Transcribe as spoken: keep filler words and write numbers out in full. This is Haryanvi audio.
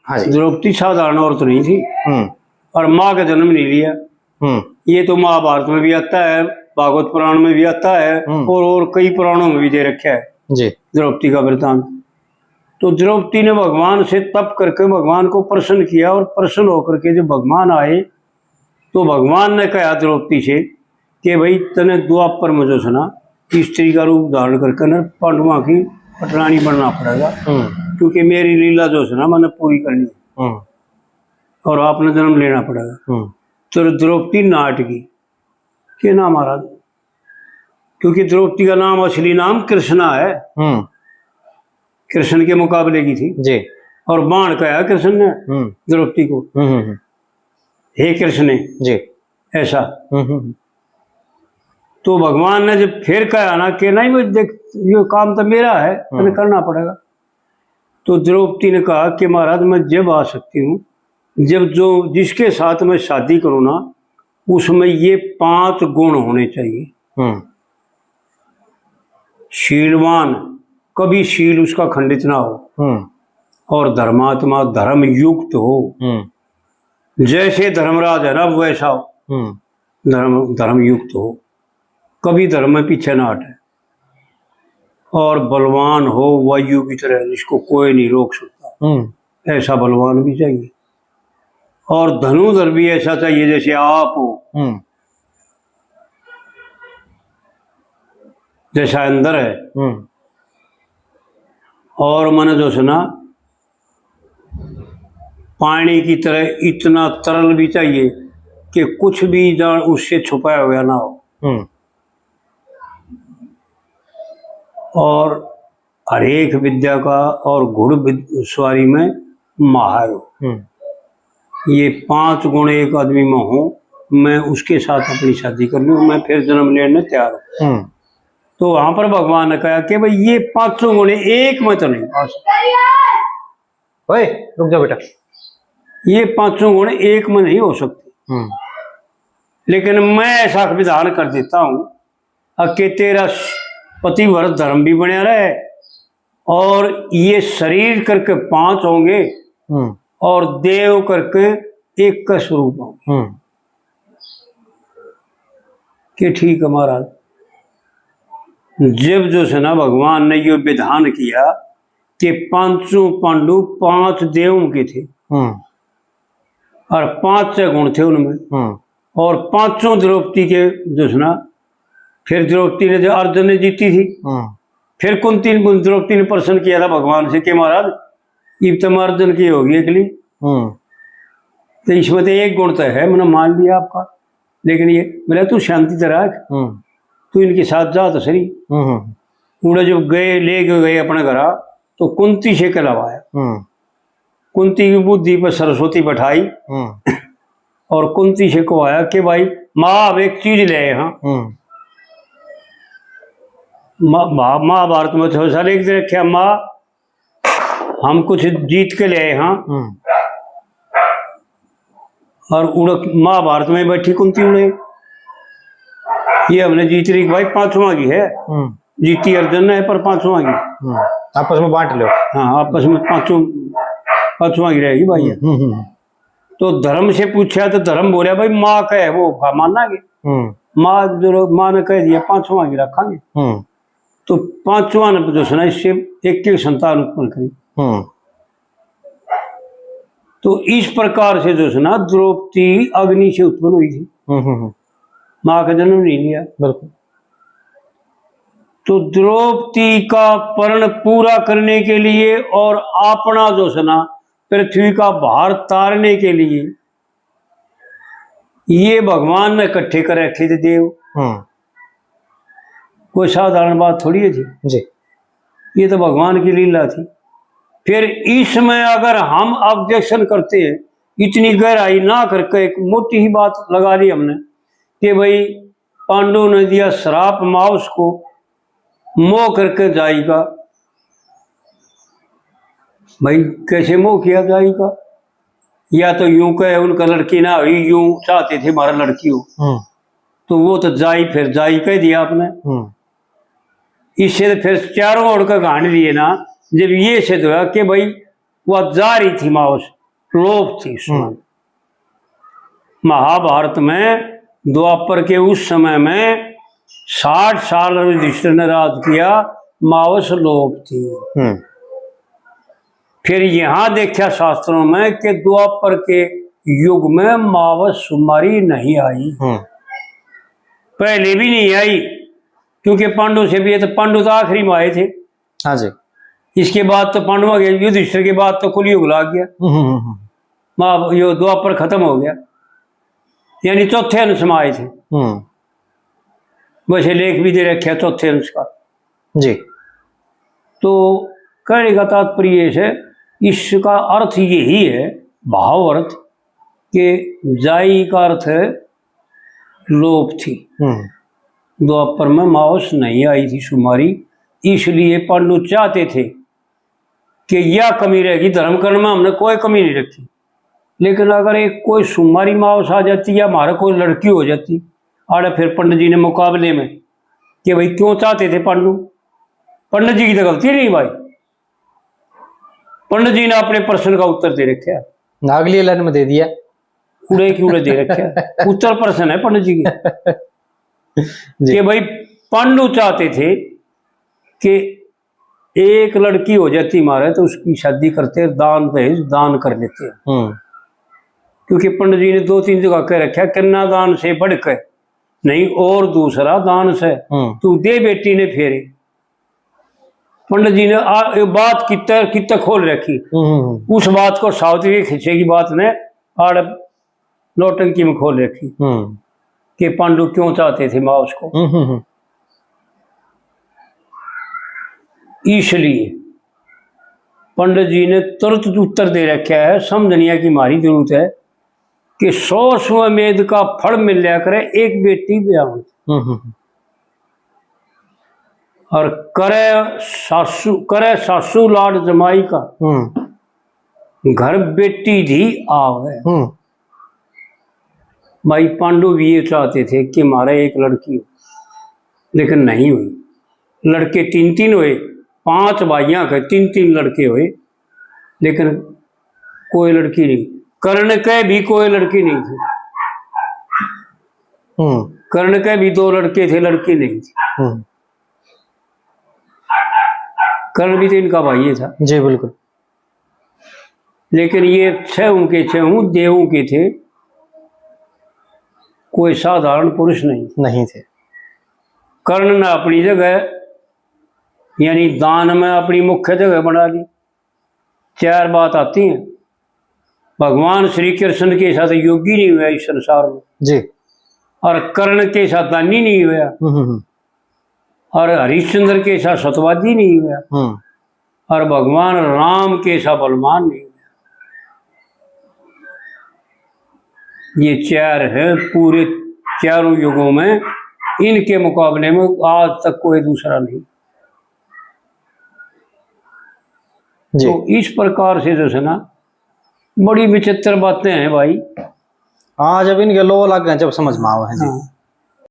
हाँ जी। द्रौपदी साधारण औरत नहीं थी। हम्म। और माँ का जन्म नहीं लिया। हम्म। ये तो महाभारत में भी आता है, भागवत पुराण में भी आता है, हम्म। और, और कई पुराणों में भी दे रखा है जी। द्रौपदी का वृत्तांत। तो द्रौपदी ने भगवान से तप करके भगवान को प्रसन्न किया, और प्रसन्न होकर के जब भगवान आए, तो भगवान ने कहा द्रौपदी से कि भाई, तने द्वापर में जो है ना, स्त्री का रूप धारण करके ना पांडवों की पटरानी बनना पड़ेगा, हम्म। क्योंकि मेरी लीला जो है ना, मैंने पूरी करनी है। हम्म। और आपने जन्म लेना पड़ेगा। हम्म। तो द्रौपदी नाट गई कि ना महाराज, क्योंकि द्रौपदी का नाम, असली नाम कृष्णा है। हम्म। कृष्ण के मुकाबले की थी। जी। और बाण कहा कृष्ण ने हम्म। द्रौपदी को, हम्म, हम्म, हम्म। "हे कृष्ण" जी। ऐसा। हम्म, हम्म, हम्म। तो भगवान ने जब फिर कहा ना कि नहीं, मैं देख, ये काम तो मेरा है, हम्म। तुम्हें करना पड़ेगा। तो द्रौपदी ने कहा कि महाराज, मैं जब आ सकती हूँ, जब जो, जिसके साथ मैं शादी करूँ ना, उसमें ये पांच गुण होने चाहिए। हम्म। शीलवान, कभी शील उसका खंडित ना हो। हम्म। और धर्मात्मा, धर्म युक्त हो। हम्म। जैसे धर्मराज है ना, वैसा हो। हम्म। धर्म, धर्म युक्त हो, कभी धर्म में पीछे ना हटे। और बलवान हो वायु की तरह, जिसको कोई नहीं रोक सकता, हम्म। ऐसा बलवान भी चाहिए। और धनुधर भी ऐसा चाहिए जैसे आप हो, हम्म। जैसा अंदर है। हम्म। और मैंने जो सुना, पानी की तरह इतना तरल भी चाहिए कि कुछ भी जान उससे छुपाया हुआ ना हो। हम्म। और हर एक विद्या का और घुड़ विद-, सवारी में माहिर हो। हम्म। ये पांच गुण एक आदमी में हो, मैं उसके साथ अपनी शादी कर लूँ, मैं फिर जन्म लेने तैयार हूँ। हम्म। तो वहां पर भगवान ने कहा कि भाई, ये पांचों गुण एक में तो नहीं आ सकते। ओए, रुक जा बेटा। ये पांचों गुण एक में नहीं हो सकते। हम्म। लेकिन मैं ऐसा विधान कर देता हूँ, अब के तेरा पतिव्रत धर्म भी बना रहे और ये शरीर करके पांच होंगे हम्म। और देव करके एक का स्वरूप होंगे। हम्म। कि ठीक है महाराज, जब जो है ना भगवान ने यो विधान किया कि पांचों पांडु पांच देवों के थे हम्म। और पांच छह गुण थे उनमें, हम्म। और पांचों द्रौपदी के जो है ना, फिर द्रौपदी ने जो अर्जुन ने जीती थी, हम्म। फिर कुंती ने, द्रौपदी ने प्रश्न किया था भगवान से कि महाराज, इब तो मैं अर्जुन की होगी अकेली, हम्म। तो इसमें तो एक गुण तो है, मैंने मान लिया आपका, लेकिन ये, बोला, तू शांति तो रख, हम्म। तू इनके साथ जा तो सही। हम्म, हम्म। उड़े जब गए, ले के गए अपने घरा, तो कुंती से कहलवाया। हम्म। कुंती की बुद्धि पर सरस्वती बैठाई हम्म। और कुंती से कहवाया कि भाई, माँ, अब एक चीज ले आए हाँ। हम्म। मा-, भा-, महाभारत में तो ऐसा लिख दे रखे, माँ, हम कुछ जीत के ले आए हाँ। हम्म। और उड़क महाभारत में बैठी कुंती उड़े, ये हमने जीत रही भाई, पांचवा की है। हम्म। जीती अर्जुन ने है, पर पांचवा की। हम्म। आपस में बांट लो। हाँ, आपस में पांचों, पांचवा की रहेगी भाई। हम्म, हम्म, हम्म। तो धर्म से पूछा तो धर्म बोला, भाई, माँ का है, वो मानांगे। हम्म। माँ जो, माँ ने कह दिया, पांचवा की रखांगे। हम्म। तो पांचवा ने जो सुना, इससे एक एक संतान उत्पन्न करी। हम्म। तो इस प्रकार से जो सुना, द्रौपदी अग्नि से उत्पन्न हुई थी। हम्म, हम्म, हम्म। माँ का जन्म नहीं लिया। बिल्कुल। तो द्रौपदी का प्रण पूरा करने के लिए और अपना जो सुना, पृथ्वी का भार तारने के लिए ये भगवान ने इकट्ठे कर रखे थे देव। हम्म। कोई साधारण बात थोड़ी है जी। जी। ये तो भगवान की लीला थी। फिर इसमें अगर हम ऑब्जेक्शन करते हैं, इतनी गहराई ना करके एक मोटी ही बात लगा ली हमने कि भाई, पांडु ने दिया श्राप माँ उसको, मोह करके जाएगा। भाई, कैसे मोह किया जाएगा? या तो यूं कहे, उनका लड़की ना हुई, यूं चाहते थे हमारा लड़की हो, हम्म। तो वो तो जाई, फिर जाई कह दिया आपने। हम्म। इससे तो फिर चारों ओर का घाण लिए ना, जब ये सिद्ध हुआ कि भाई, वह जा रही थी मावस, लोप थी उस समय। हम्म। महाभारत में द्वापर के उस समय में साठ साल युधिष्ठिर ने राज किया, मावस लोप थी। हम्म। फिर यहाँ देखा शास्त्रों में कि द्वापर के युग में मावस सुमारी नहीं आई। हम्म। पहले भी नहीं आई, क्योंकि पांडु से भी, ये तो पांडु तो आखिरी में आए थे। हाँ जी। इसके बाद तो पांडवों के, युधिष्ठिर के बाद तो कलयुग लाग गया। हम्म, हम्म, हम्म। वहाँ यो द्वापर खत्म हो गया, यानी चौथे अंश में आए थे। हम्म। वैसे लेख भी दे रखे हैं चौथे अंश का। जी। तो कहने का तात्पर्य ये है, इसका अर्थ यही है, भाव अर्थ, कि जाई का अर्थ है लोप थी। हम्म। द्वापर में मावस नहीं आई थी सुमारी, इसलिए पांडु चाहते थे कि यह कमी रहेगी, धर्म करण में हमने कोई कमी नहीं रखी, लेकिन अगर एक कोई सुमारी मावस आ जाती या हमारे कोई लड़की हो जाती आड़े, फिर पंडित जी ने मुकाबले में कि भाई क्यों चाहते थे पांडु, पंडित जी की तो गलती नहीं भाई, पंडित जी ने अपने प्रश्न का उत्तर दे रखा है। अगली लाइन में दे दिया। उड़े की उड़े दे रखा है। उत्तर प्रश्न है पंडित जी की। जी। कि भाई पांडु चाहते थे कि एक लड़की हो जाती मारे तो उसकी शादी करते, दान दहेज दान कर लेते। हम्म। क्योंकि पंडित जी ने दो तीन जगह कह रखा, कन्या दान से बढ़ के नहीं और दूसरा दान से, हम्म। तू दे बेटी ने फेरे। पंडित जी ने आ, ये बात कित्ते, कित्ते खोल रखी। हम्म, हम्म, हम्म। उस बात को सावित्री के खिस्से की बात ने आड़ नौटंकी में खोल रखी हम्म। कि पांडु क्यों चाहते थे मावस को। हम्म, हम्म, हम्म। इसलिए पंडित जी ने तुरंत उत्तर दे रखा है, समझनिया की मारी जरूरत है कि सौ अश्वमेध का फल मिल लिया करे एक बेटी ब्याह। हम्म, हम्म, हम्म। और करे सासू, करे सासू लाड जमाई का, हम्म। घर बेटी धी आवे। हम्म। भाई पांडु भी ये चाहते थे कि हमारा एक लड़की हो, लेकिन नहीं हुई। लड़के तीन तीन हुए, पांच भाइयां के तीन तीन लड़के हुए, लेकिन कोई लड़की नहीं। कर्ण के भी कोई लड़की नहीं थी। हम्म। कर्ण के भी दो लड़के थे, लड़की नहीं थी। हम्म। कर्ण भी तो इनका भाई ही था। जी, बिल्कुल। लेकिन ये छह उनके छह देवों के थे, कोई साधारण पुरुष नहीं। नहीं थे। कर्ण ने अपनी जगह, यानी दान में अपनी मुख्य जगह बना ली। चार बात आती हैं, भगवान श्री कृष्ण के साथ योगी नहीं हुआ इस संसार में। जी। और कर्ण के साथ दानी नहीं हुआ। हम्म, हम्म, हम्म। और हरिश्चंद्र के साथ सतवादी नहीं हुआ। हम्म। और भगवान राम के साथ बलवान नहीं हुआ। ये चार हैं पूरे चारों युगों में, इनके मुकाबले में आज तक कोई दूसरा नहीं। जी। तो इस प्रकार से जो है ना, बड़ी विचित्र बातें हैं भाई। हाँ, जब इनके लो लग गए, जब समझ में आवे हैं जी। हाँ।